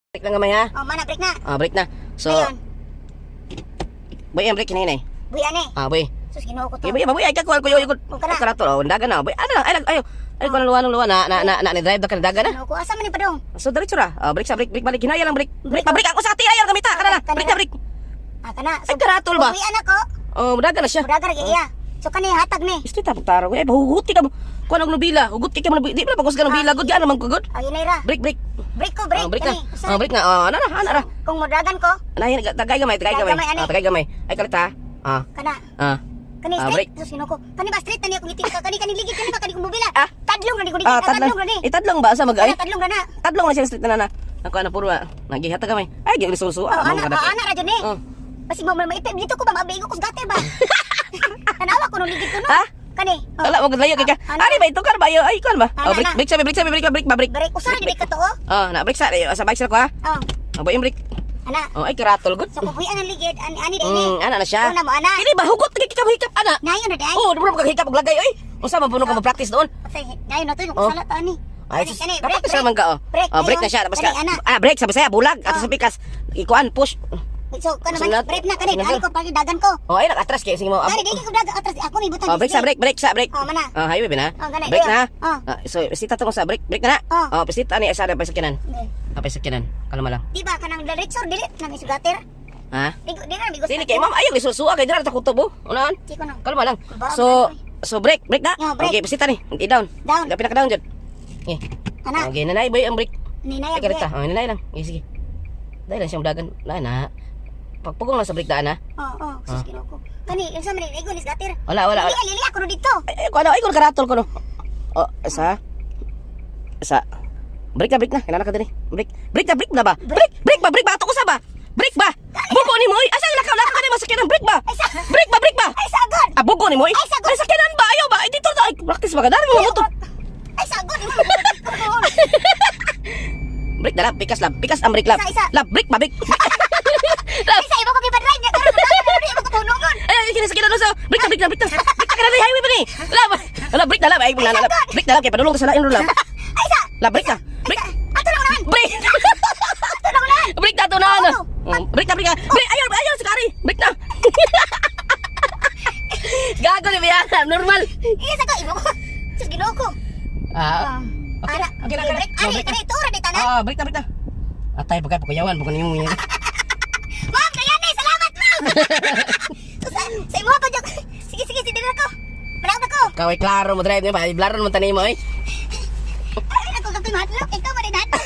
Break lang gamay ha. Oh, mana break na. Ah, break na. So, Ayun. boy, ang break hinay. Buya ni. Ah, boy. Sus, Ginoo ko to. Iba iba boy, ay ka kuan ko yo Oh, kana. karato oh, dagan na. Boy, ano lang, ay ayo. Ay kuan luwan luwan na na na, na ni drive da ka dagan na. Ginoo ko asa man ni padong? So diretso ra. Ah, break sa break, break balik hinaya lang break. Break pa break ako sa ati ayaw gamita kana na. Break na break. Ah, kana. Ay karatol ba? Buya na ko. Oh, dagan na siya. Mudagan ra iya. So kani hatag ni. Isto tapok taro. Ay bahuguti ka mo. Kuan og nobila, hugot kay ka mo di ba pagkus ka nobila, gud gaan man gud. Ay hinay ra. Break, break. Break ko, break. Oh, break na. Kani, usa. Oh, break na. Oh, ana na, ana ra. Kung mudagan ko, Anahin tagay gamay, tagay gamay. Tagay gamay, ani. Ah, tagay gamay. Ay kalita. Ah. Kana. Ah. Kani Ah, straight. break. Sus, Ginoo ko. Kani ba straight na niya kung itin ka kani kani ligid kani ba kani kung mobila. Ah. Tadlong ra ni ko Ah, dikit. Ah, tadlong ra ni. Itadlong ba sa mag ay? Kana tadlong ra na. Tadlong na siya street na na. Ako ana puro ah. Nagihatag gamay. Ay gyud susu. Oh, Ah, ana, mga oh, kadaki. ana ra jud ni. Oh. Basig mo maipip dito ko ba mabigo ko sa gutter ba. Tanawa ko nung ligid ko no. Ha? Kani. Oh. Wala mo layo kay ka. Ah, ana. Ari ba ito kan ba ayo ay kan ba? Ana, Oh, break ana. break sabi break sabi break break ba break. Break usa ra di ka to oh. Oh, na break sa sa bike sila ko ha. Oh. Oh, boy, break. Ana. Oh, ay karatol gud. So kung buyan ang ligid ani ani di ni. Ana na siya. Una mo ana. Kini ba hugot kay ka hikap ana. Nayon na di ay. Oh, di mo ka hikap og lagay oy. Unsa man puno ka mo-practice doon? Say, nayon na to yung Oh. sala ta ani. Ay, Kani, sus, kani, dapat sa man ka oh. Break, Oh, break na ayun. siya tapos ka. Kani, ana. Ah, break sa Bisaya bulag ato Oh. sa pikas. Ikuan push. So kano man Sunod. break na kani Sunod. ani ko pagi dagan ko. Oh, ay nakatras kay sige mo. Kani di ko dagan atras ako ni butan. Oh, break sa break, break sa break. Oh, mana. Oh, highway ba na? Oh, gana, Break iyo. na. Oh. Ah, so sita to ko sa break, break na na. Oh. Oh, pasita ni isa na pasakinan. Okay. Ah, pasakinan. Kalma lang. Di ba kanang diretso dili nang isugater? Ha? Di ko di na bigos. Dili kay ma'am ayaw gisusua kay dira ta kutob oh. Unaan? Di ko nang. Kalma lang. Ba, So, so break, break na. Oh, break. Okay, pasita ni. I-down. Down. Pinaka down jud. Okay. Ana. Okay, nanay boy ang break. Ni na Ay, karita. Oh, nanay lang. Okay, sige. Dahil lang siyang dagan. Na na. Pagpugong lang sa break daan ha. Oh, oh, sus Ah. Ginoo ko. Kani unsa man ni ni gater? Wala, wala, wala. Lili, lili ako no dito. Ay, ay, ko ano, ay, ko karatol ko no. Oh, isa. Isa. Break na, break na. Kailangan ka din eh. Break. Break na, break na ba? Break, break ba, break ba? Ato ko sa ba? Break ba? Bugo ni mo, oy. Asa lakaw, lakaw ka na masakyan ng break ba? Ay, sa Break ba, break ba? Ay sagod. Ah, bugo ni mo, oy. Ay, sagot. Ay, sakyanan ba? Ayaw ba? Ay, dito na. Ay, practice ba ka? Dari mo motor. Ay sagod. Break na lang, pikas lang. Pikas ang break lang. Isa, isa. Lab, break ba, break. Lab. Ay sa ibo ko gipa-drive niya karon karon ibo ko punugon. Ay, ay, kinasakyanan mo sa. Break na, break na, break na. Break na ka na, highway ba ni? Lab. Lab, break na, lab. Ay, na, lab. Break na, lab. Kaya padulong ka sa lain, lab. Ay sa. Lab, break na. Break. Ato lang unahan. Break. Ato lang unahan. Break na to na ano. Oo. Oh, break na, break na. Break, ayaw, ayaw, sa kari. Break na. Gago ni Biana, normal. Iya sa ko ibo ko. Sus Ginoo ko. Ah, okay. Ana, Okay na, okay na. break. Oh, Ani, break na. kani tura di tanan. Ah, break na, break na. Atay, pagka pagkuyawan, bukan yung Ma'am, dayan salamat ma'am. Sa imo pa jud. Sige, sige, sige ko. Malapit ako. Kaway klaro mo drive niya, ba? Blaro naman tanim mo, eh. Ay, ako kapoy mahadlok. Ikaw man din hadlok.